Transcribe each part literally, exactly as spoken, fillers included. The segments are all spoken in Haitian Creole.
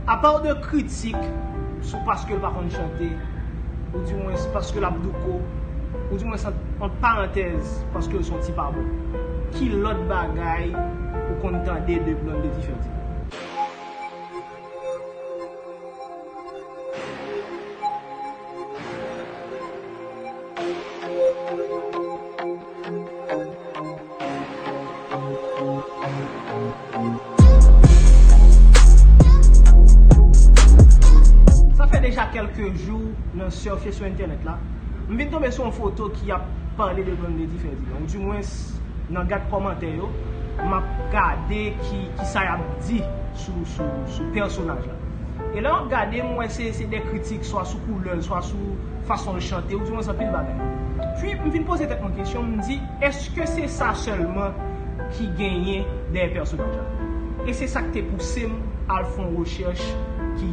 Apa de kritik sou paske l pa konn chante, oudimwens paske l ap douko, oudimwens ant, ant parantèz, paske l se yon ti pa bon, ki lòt bagay ou konn tande de Blondedy Ferdinand? Sa fè deja kèlke jou nan surfe sou entènèt la, m vin tonbe sou yon foto ki ap pale de Blondedy Ferdinand, oudimwens nan gad kòmantè yo, m ap gade ki, ki sa y ap di sou, sou, sou pèsonaj la. E lè m ap gade, m wè se, se de kritik, swa sou koulè l, swa sou fason l chante, oudimwens anpil bagay. Pi, m vin poze tèt mwen kesyon, m di, èske se sa sèlman ki genyen dèyè pèsonaj la? E se sa k te pouse m al fè yon rechèch ki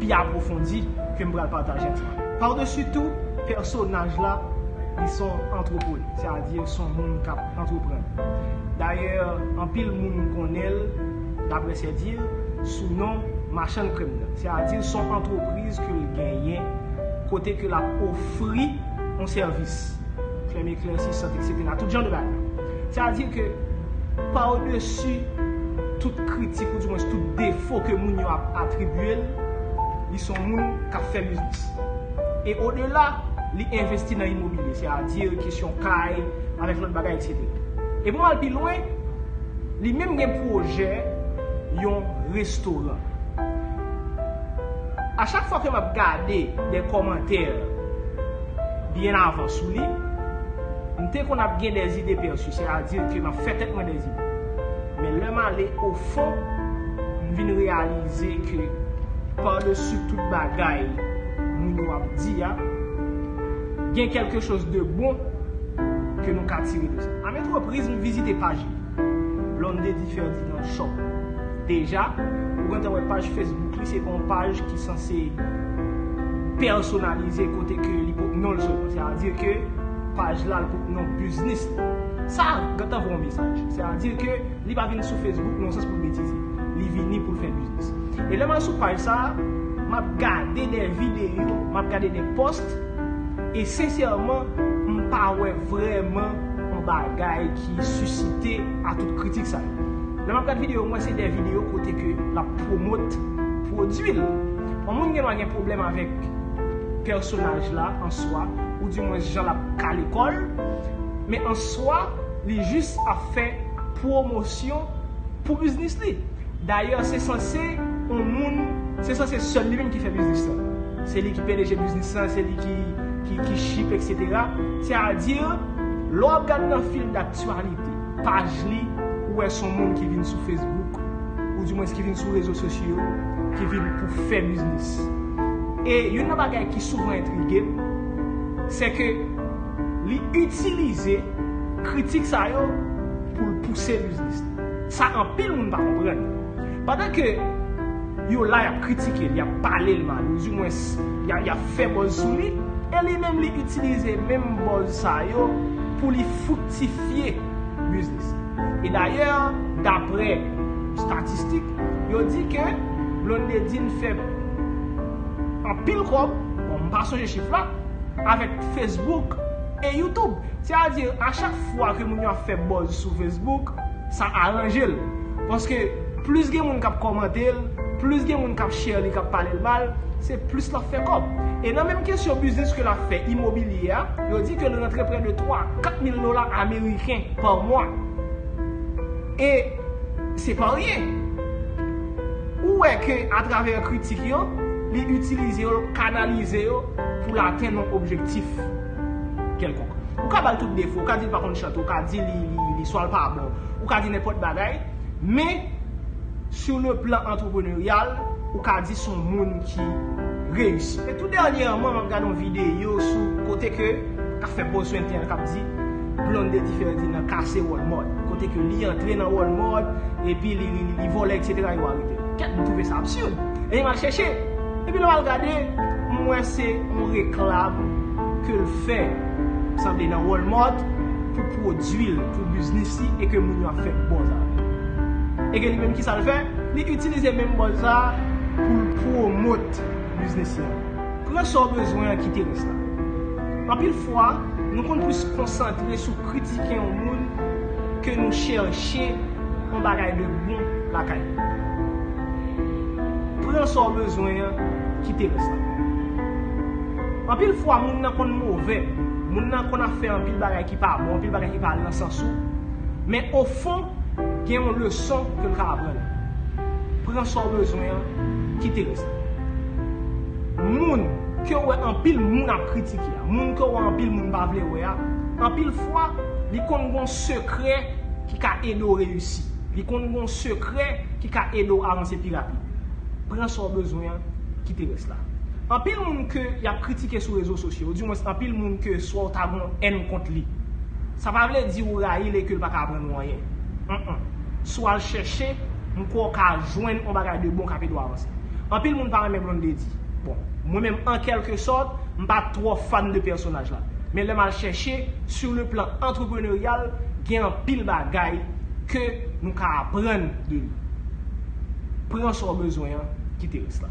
pi apwofondi ke m pral pataje ansanm. Padesi tou, pèsonaj la, li se yon antreprenè, sètadi se yon moun k ap antreprann. Dayè, anpil moun konnen l, daprè sètadi, sou non machann krèm nan. Sètadi se yon antrepriz ke l genyen, kote ke l ap ofri yon sèvis, krèm eklèsisant, etsetera, tout jan de bagay. Sètadi ke padesi tout kritik, oudimwens tout defo ke moun yo ap atribye l, li se yon moun k ap fè biznis. E odela, li envesti nan imobilye, sètadi kesyon kay, avèk lòt bagay, etsetera. E pou m al pi lwen, li menm gen pwojè yon restoran. A chak fwa ke m ap gade de kòmantè byen avan sou li, m te konn ap gen de ide pèsi, sètadi ke m ap fè tèt mwen de ide. Men lè m ale o fon, m vin reyalize ke padesi tout bagay moun yo ap di a, gen kèlke choz de bon ke nou ka tire de sa. Antreprenè, m vizite paj li, Blondedy Ferdinand Shop. Deja, ou gentan wè paj Facebook li, se pa yon paj ki sanse pèsonalize kote ke li pot non l sèlman. Sètadi ke paj la, l pot non biznis li. Sa gentan voye yon mesaj. Sètadi ke li pa vin sou Facebook nan sans pou l betize. Li vini pou l fè biznis. E lè m al sou paj sa a, m ap gade de videyo, m ap gade de post, e sensèman, m pa wè vrèman yon bagay ki sisite a tout kritik sa yo. Lè m ap gade videyo, m wè se de videyo kote ke l ap pwomot pwodui l. Yon moun gendwa gen pwoblèm avèk pèsonaj la an swa, oudimwens jan l ap kale kò l, men an swa, li jis ap fè pwomosyon pou biznis li. Dayè, se sanse yon moun, se sanse sèl li menm ki fè biznis lan. Se li ki P D G biznis lan, se li ki, ki, ki chif, etsetera. Sètadi, lè w ap gade nan fil daktyalite, paj li, ou wè se yon moun ki vin sou Facebook, oudimwens ki vin sou rezo sosyo yo, ki vin pou fè biznis. E youn nan bagay ki souvan entrige m, se ke li itilize kritik sa yo pou l pouse biznis li. Sa anpil moun pa konprann. Pandan ke yo la, y ap kritike l, y ap pale l mal, oudimwens, y a, y ap fè buzz sou li, e li menm li itilize menm buzz sa yo pou li friktifye biznis. E dayè, daprè estatistik, yo di ke Blondedy fè anpil kòb, bon, m pa sonje chif la, avèk Facebook e YouTube. Sètadi, a chak fwa ke moun yo ap fè buzz sou Facebook, sa aranje l. Paske plis gen moun k ap kòmante l, plis gen moun k ap share li, k ap pale l mal, se plis l ap fè kòb. E nan menm kesyon biznis ke l ap fè, imobilye a, yo di ke l rantre prè de twa, kat mil dola ameriken pa mwa. E se pa ryen. Ou wè ke atravè kritik yo, li itilize yo, kanalize yo pou l atenn yon objektif kèlkonk. Ou ka ba l tout defo, ou ka di l pa konn chante, ou ka di li, li, li swa l pa bon, ou ka di nenpòt bagay, men sou le plan antrepreneryal, ou ka di se yon moun ki reyisi. E tou dènyèman, m ap gade yon videyo sou kote ke k ap fè buzz sou entènèt k ap di Blondedy Ferdinand kase Walmart, kote ke li antre nan Walmart, epi li, li, li, li vòlè, etsetera, yo arete l. Kèt, m twouve sa absid. E m al chèche. Epi lè m al gade, m wè se yon reklam ke l fè, sanble nan Walmart, pou pwodui l, pou biznis li, e ke moun yo ap fè buzz avè l. E ke li menm, ki sa l fè? Li itilize menm buzz sa a pou l pwomot biznis li an. Pran sa w bezwen an, kite rès la. Anpil fwa, nou konn plis konsantre sou kritike yon moun ke nou chèche yon bagay de bon lakay li. Pran sa w bezwen an, kite rès la. Anpil fwa, moun nan konn move, moun nan konn ap fè anpil bagay ki pa bon, anpil bagay ki pa al nan sans ou, men ofon, gen yon leson ke l ka aprann. Pran sa w bezwen an, kite rès la. Moun ke w wè anpil moun ap kritike a, moun ke w wè anpil moun pa vle wè a, anpil fwa, li konn gen yon sekrè ki ka ede w reyisi. Li konn gen yon sekrè ki ka ede w avanse pi rapid. Pran sa w bezwen an, kite rès la. Anpil moun ke y ap kritike sou rezo sosyo, odimwens anpil moun ke swa w ta gen yon èn kont li. Sa pa vle di ou rayi l e ke l pa ka aprann ou anyen. Mm-mm. Si w al chèche, m kwè w ka jwenn yon bagay de bon k ap ede w avanse. Anpil moun pa renmen Blondedy. Bon, mwen menm, an kèlke sòt, m pa twò fan de pèsonaj la. Men lè m al chèche, sur le plan entrepreneurial, gen anpil bagay ke nou ka aprann de li. Pran sa w bezwen an, kite rès la.